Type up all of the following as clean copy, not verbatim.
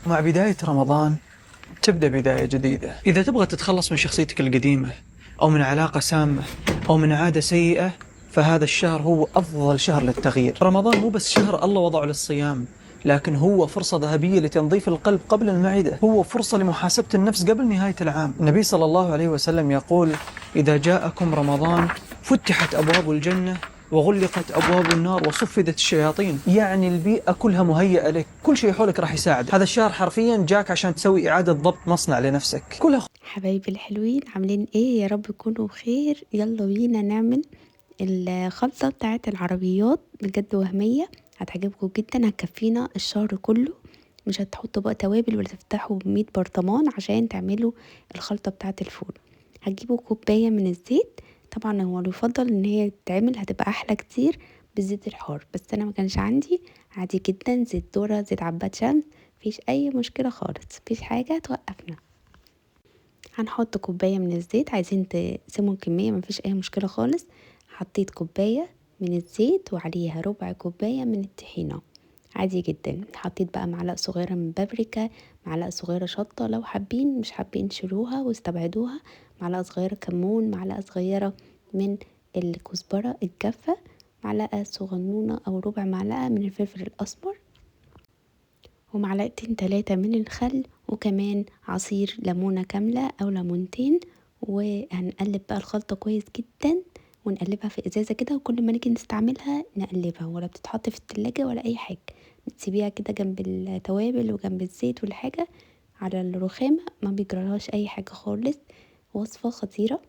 مع بداية رمضان تبدأ بداية جديدة. إذا تبغى تتخلص من شخصيتك القديمة أو من علاقة سامة أو من عادة سيئة، فهذا الشهر هو أفضل شهر للتغيير. رمضان مو بس شهر الله وضعه للصيام، لكن هو فرصة ذهبية لتنظيف القلب قبل المعدة، هو فرصة لمحاسبة النفس قبل نهاية العام. النبي صلى الله عليه وسلم يقول: إذا جاءكم رمضان فتحت أبواب الجنة وغلقت أبواب النار وصفدت الشياطين. يعني البيئة كلها مهيئة لك، كل شيء حولك راح يساعدك. هذا الشهر حرفيا جاك عشان تسوي إعادة ضبط مصنع لنفسك. كلها حبايبي الحلوين، عاملين ايه؟ يا رب تكونوا بخير. يلا بينا نعمل الخلطة بتاعت العربيات، بجد وهمية، هتعجبكم جدا، هتكفينا الشهر كله. مش هتحطوا بقى توابل ولا تفتحوا 100 برطمان عشان تعملوا الخلطة بتاعت الفول. هتجيبوا كوباية من الزيت، طبعا هو يفضل ان هي تتعمل، هتبقى احلى كتير بالزيت الحار، بس انا ما كانش عندي، عادي جدا، زيت ذرة، زيت عباد شمس، مفيش اي مشكلة خالص، مفيش حاجة توقفنا. هنحط كوباية من الزيت، عايزين تقسموا الكمية مفيش اي مشكلة خالص. حطيت كوباية من الزيت وعليها ربع كوباية من الطحينة، عادي جدا. حطيت بقى معلقة صغيرة من بابريكا، معلقة صغيرة شطة لو حابين، مش حابين شيلوها واستبعدوها، معلقة صغيرة كمون، معلقة صغيرة من الكزبرة الجافة، معلقة صغنونة أو ربع معلقة من الفلفل الأسمر، ومعلقتين 3 من الخل، وكمان عصير ليمونة كاملة أو ليمونتين. وهنقلب بقى الخلطة كويس جدا، ونقلبها في ازازة كده، وكل ما نيجي نستعملها نقلبها، ولا بتتحط في التلاجة ولا اي حاجة، بتسيبيها كده جنب التوابل وجنب الزيت والحاجة على الرخامة، ما بيجرالهاش اي حاجة خالص. وصفة خطيرة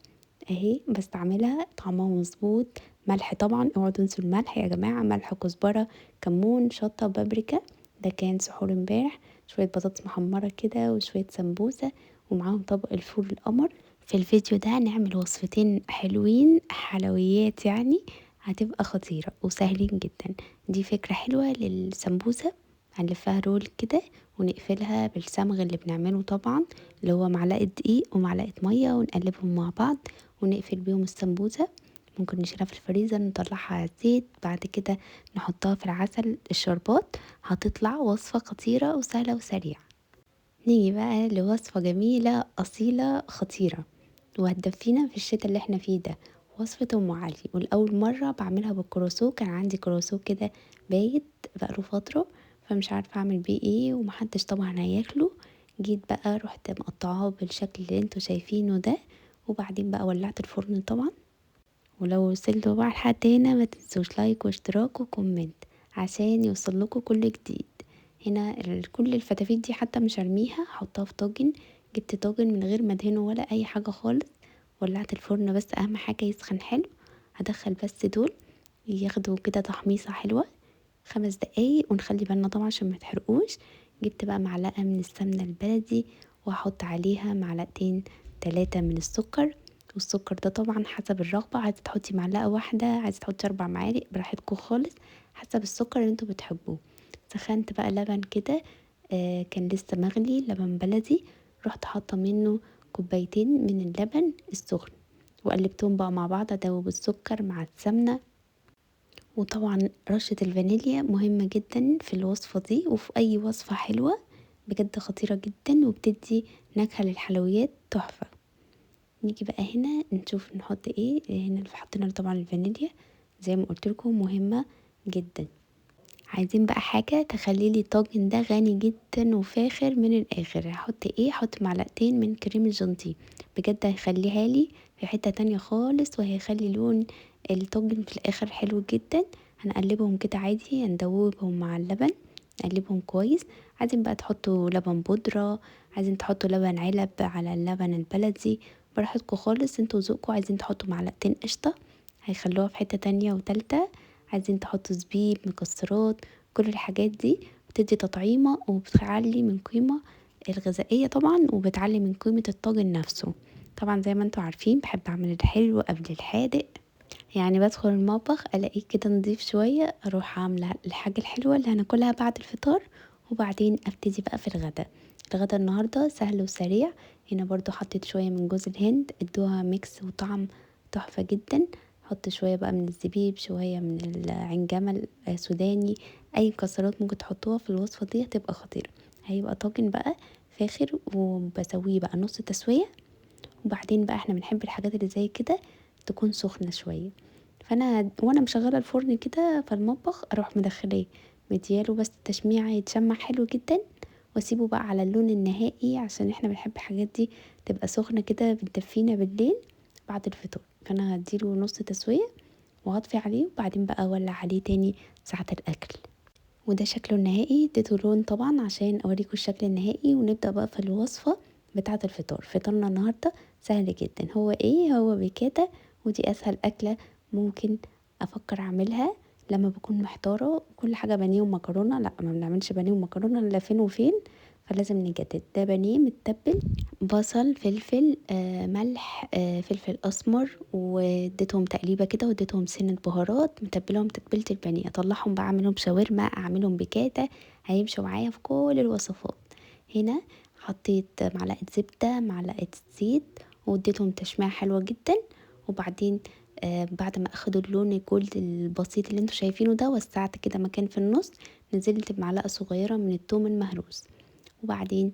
اهي، بستعملها، طعمها مظبوط. ملح طبعا، اوعوا تنسوا الملح يا جماعة، ملح، كزبرة، كمون، شطة، بابريكا. ده كان سحور امبارح، شوية بطاطس محمرة كده وشوية سمبوسة، ومعاهم طبق الفول القمر. في الفيديو ده هنعمل وصفتين حلوين، حلويات يعني، هتبقى خطيرة وسهلين جدا. دي فكرة حلوة للسمبوسة، هنلفها رول كده ونقفلها بالصمغ اللي بنعمله طبعا، اللي هو معلقة دقيق ومعلقة مية، ونقلبهم مع بعض ونقفل بيهم السمبوسة. ممكن نشيلها في الفريزر، نطلعها على الزيت، بعد كده نحطها في العسل الشربات، هتطلع وصفة خطيرة وسهلة وسريعة. نيجي بقى لوصفة جميلة أصيلة خطيرة وهتدفينا في الشتاء اللي احنا فيه ده، وصفة أم علي. والأول مرة بعملها بالكروسو، كان عندي كروسو كده بايت بقاله فترة، فمش عارفة أعمل بيه ايه، ومحدش طبعا هياكله. جيت بقى رحت مقطعاه بالشكل اللي انتوا شايفينه ده، وبعدين بقى ولعت الفرن طبعا. ولو وصلتوا بقى لحد هنا ما تنسوش like واشتراك و comment عشان يوصل لكم كل جديد. هنا كل الفتافيت دي حتى مش هرميها، هحطها في طاجن. جبت طاجن من غير ما ادهنه ولا اي حاجه خالص، ولعت الفرن بس اهم حاجه يسخن حلو. هدخل بس دول ياخدوا كده تحميصه حلوه 5 دقايق، ونخلي بالنا طبعا عشان ما يتحرقوش. جبت بقى معلقه من السمنه البلدي، وهحط عليها معلقتين 3 من السكر، والسكر ده طبعا حسب الرغبه، عايزه تحطي معلقه واحده، عايزه تحطي 4 معالق، براحتكم خالص حسب السكر اللي انتوا بتحبوه. سخنت بقى لبن كده، كان لسه مغلي، لبن بلدي، رحت حاطه منه كوبايتين من اللبن السخن، وقلبتهم بقى مع بعض، ادوب السكر مع السمنه. وطبعا رشه الفانيليا مهمه جدا في الوصفه دي وفي اي وصفه حلوه، بجد خطيره جدا وبتدي نكهه للحلويات تحفه. نيجي بقى هنا نشوف نحط ايه. هنا حطينا طبعا الفانيليا زي ما قلت لكم مهمه جدا. عايزين بقى حاجة تخلي لي الطاجن ده غني جدا وفاخر من الاخر. هحط ايه؟ هحط معلقتين من كريم الجانتيه، بجد هيخليها لي في حتة تانية خالص، وهيخلي لون الطاجن في الاخر حلو جدا. هنقلبهم كده عادي، هندوبهم مع اللبن، نقلبهم كويس. عايزين بقى تحطوا لبن بودرة، عايزين تحطوا لبن علب على اللبن البلدي، براحتكم خالص، انتوا ذوقكم. عايزين تحطوا معلقتين قشطة هيخلوها في حتة تانية وتالتة، عايزين تحطوا زبيب، مكسرات، كل الحاجات دي بتدي تطعيمة وبتعلي من قيمة الغذائية طبعا، وبتعلي من قيمة الطاجن نفسه. طبعا زي ما انتوا عارفين بحب اعمل الحلو قبل الحادق، يعني بدخل المطبخ الاقيه كده نضيف شوية، اروح عاملة الحاجة الحلوة اللي هناكلها بعد الفطار، وبعدين ابتدي بقى في الغدا. الغدا النهاردة سهل وسريع. هنا برضو حطيت شوية من جوز الهند، ادوها ميكس وطعم تحفة جدا. حط شوية بقى من الزبيب، شوية من العين جمل، سوداني، أي مكسرات ممكن تحطوها في الوصفة دي هتبقى خطيرة. هيبقى طاجن بقى فاخر، وبسويه بقى نص تسويه. وبعدين بقى احنا بنحب الحاجات اللي زي كده تكون سخنة شوية، فانا وانا مشغله الفرن كده في المطبخ اروح مدخلاه مدياله بس تشميعه يتشمع حلو جدا، واسيبه بقى على اللون النهائي، عشان احنا بنحب الحاجات دي تبقى سخنة كده بتدفينا بالليل بعد الفطور. فانا هديله نص تسويه وهطفي عليه، وبعدين بقى اولع عليه تاني ساعة الاكل. وده شكله النهائي، اديته لون طبعا عشان اوريكم الشكل النهائي. ونبدا بقى في الوصفة بتاعه الفطار. فطارنا النهارده سهل جدا، هو ايه؟ هو بيكاتا، ودي اسهل اكله ممكن افكر اعملها لما بكون محتارة. كل حاجة بانيه ومكرونه، لا ما بنعملش بانيه ومكرونه الا فين وفين، فلازم نجدد. ده بانيه متبل، بصل، فلفل، ملح، فلفل اسمر، واديتهم تقليبه كده، واديتهم سنة بهارات، متبلهم تتبيله البانيه. اطلعهم بقى اعملهم شاورما، اعملهم بكاتا، هيمشوا معايا في كل الوصفات. هنا حطيت معلقه زبدة، معلقه زيت، واديتهم تشميعه حلوة جدا. وبعدين بعد ما اخدوا اللون الجولد البسيط اللي انتوا شايفينه ده، وسعت كده مكان في النص، نزلت بمعلقه صغيرة من التوم المهروس. وبعدين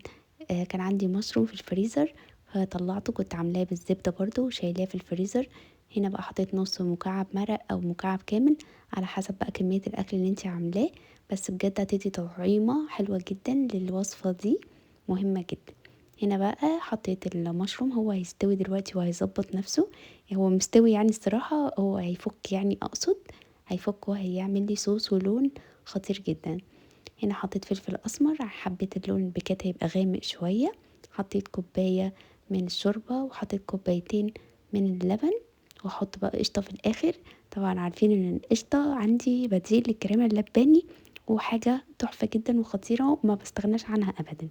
كان عندي مشروم في الفريزر فطلعته، كنت عاملاه بالزبده برضو وشايلاه في الفريزر. هنا بقى حطيت نص مكعب مرق او مكعب كامل على حسب بقى كمية الاكل اللي انتي عاملاه، بس بجد هتدي طعيمه حلوة جدا للوصفه دي، مهمة جدا. هنا بقى حطيت المشروم، هو هيستوي دلوقتي وهيظبط نفسه، هو مستوي يعني الصراحة، هو هيفك يعني، اقصد هيفك وهيعمل لي صوص ولون خطير جدا. هنا حطيت فلفل اسمر، حبيت اللون البيكاتا يبقى غامق شوية. حطيت كوباية من الشوربة، وحطيت كوبايتين من اللبن، واحط بقى قشطه في الاخر. طبعا عارفين ان القشطه عندي بديل للكريمه اللباني، وحاجه تحفة جدا وخطيرة وما بستغناش عنها ابدا.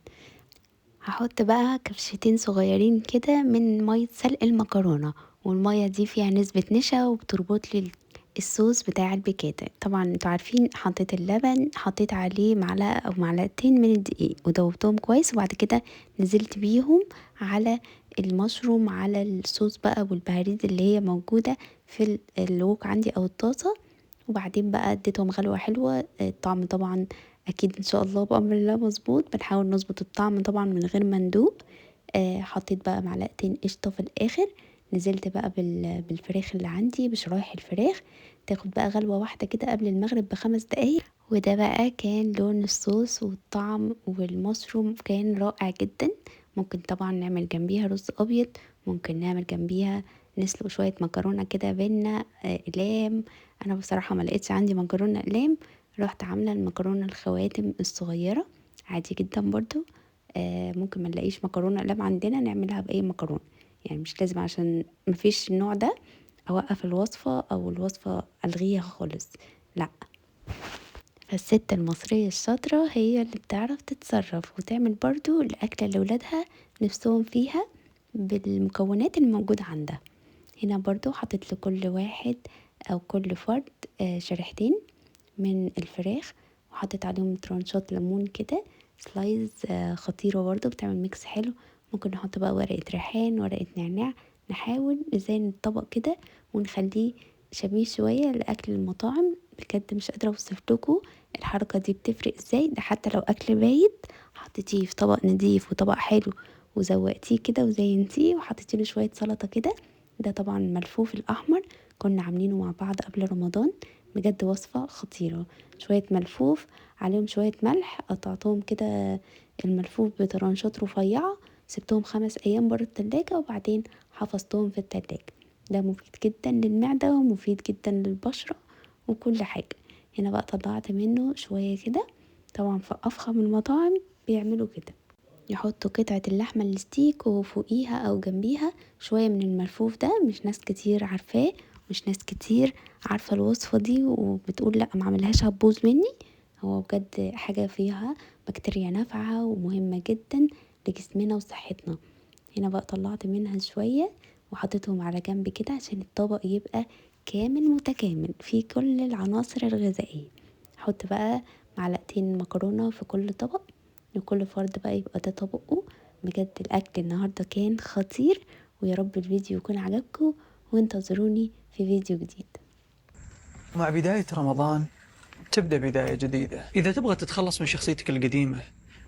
هحط بقى كبشتين صغيرين كده من مية سلق المكرونه، والمية دي فيها نسبه نشا وبتربط لي الصوص بتاع البيكاتا. طبعا انتوا عارفين حطيت اللبن، حطيت عليه معلقه او معلقتين من الدقيق ودوبتهم كويس، وبعد كده نزلت بيهم على المشروم، على الصوص بقى والبهاريز اللي هي موجودة في الوك عندي او الطاسه. وبعدين بقى اديتهم غلوه حلوة. الطعم طبعا اكيد ان شاء الله بامر الله مظبوط، بنحاول نظبط الطعم طبعا من غير ما ندوق. حطيت بقى معلقتين قشطه في الاخر. نزلت بقى بالفراخ اللي عندي، بشرايح الفراخ، تاخد بقى غلوه واحدة كده قبل المغرب ب5 دقايق. وده بقى كان لون الصوص والطعم والمشروم كان رائع جدا. ممكن طبعا نعمل جنبيها رز ابيض، ممكن نعمل جنبيها نسلق شوية مكرونه كده بينا اقلام. انا بصراحة ما لقيتش عندي مكرونه اقلام، رحت عامله المكرونه الخواتم الصغيرة عادي جدا برضو. ممكن ما نلاقيش مكرونه اقلام عندنا، نعملها باي مكرونه، يعني مش لازم عشان مفيش النوع ده اوقف الوصفة او الوصفة الغيها خالص، لا. فالست المصرية الشاطره هي اللي بتعرف تتصرف وتعمل برضو الاكلة اللي ولادها نفسهم فيها بالمكونات الموجودة عندها. هنا برضو حطيت لكل واحد او كل فرد شريحتين من الفراخ، وحطيت عليهم ترانشات ليمون كده slice، خطيرة برضو، بتعمل mix حلو. ممكن نحط بقى ورقة ريحان، ورقة نعناع، نحاول نزين الطبق كده ونخليه شبيه شوية لأكل المطاعم. بجد مش قادرة اوصف لكم الحركة دي بتفرق ازاي. ده حتى لو أكل بايت حطيتيه في طبق نضيف وطبق حلو وزوقتيه كده وزينتيه وحطيتي له شوية سلطة كده. ده طبعا ملفوف الأحمر كنا عاملينه مع بعض قبل رمضان، بجد وصفة خطيرة. شوية ملفوف عليهم شوية ملح، قطعتهم كده الملفوف بترانشات رفيعة، سبتهم 5 أيام برا التلاجة وبعدين حفظتهم في التلاجة. ده مفيد جدا للمعدة ومفيد جدا للبشرة وكل حاجة. هنا بقى طلعت منه شوية كده، طبعا في أفخم المطاعم بيعملوا كده، يحطوا قطعة اللحمة الستيك وفوقيها أو جنبيها شوية من الملفوف ده. مش ناس كتير عارفاه، مش ناس كتير عارفة الوصفة دي وبتقول لا ما عملهاش هتبوظ مني. هو بجد حاجة فيها بكتيريا نافعة ومهمة جدا لجسمنا وصحتنا. هنا بقى طلعت منها شوية وحطيتهم على جنب كده عشان الطبق يبقى كامل متكامل فيه كل العناصر الغذائية. حط بقى معلقتين مكرونة في كل طبق، لكل فرد بقى يبقى ده طبقه. بجد الأكل النهاردة كان خطير، ويا رب الفيديو يكون عجبكم، وانتظروني في فيديو جديد. مع بداية رمضان تبدأ بداية جديدة. إذا تبغى تتخلص من شخصيتك القديمة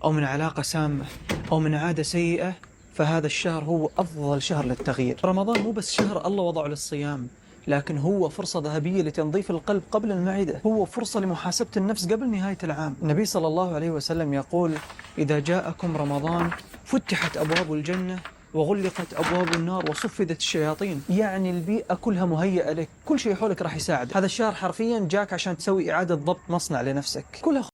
أو من علاقة سامة أو من عادة سيئة، فهذا الشهر هو أفضل شهر للتغيير. رمضان مو بس شهر الله وضعه للصيام، لكن هو فرصة ذهبية لتنظيف القلب قبل المعدة، هو فرصة لمحاسبة النفس قبل نهاية العام. النبي صلى الله عليه وسلم يقول: إذا جاءكم رمضان فتحت أبواب الجنة وغلقت أبواب النار وصفدت الشياطين. يعني البيئة كلها مهيئة لك، كل شيء حولك راح يساعدك. هذا الشهر حرفيا جاك عشان تسوي إعادة ضبط مصنع لنفسك. كلها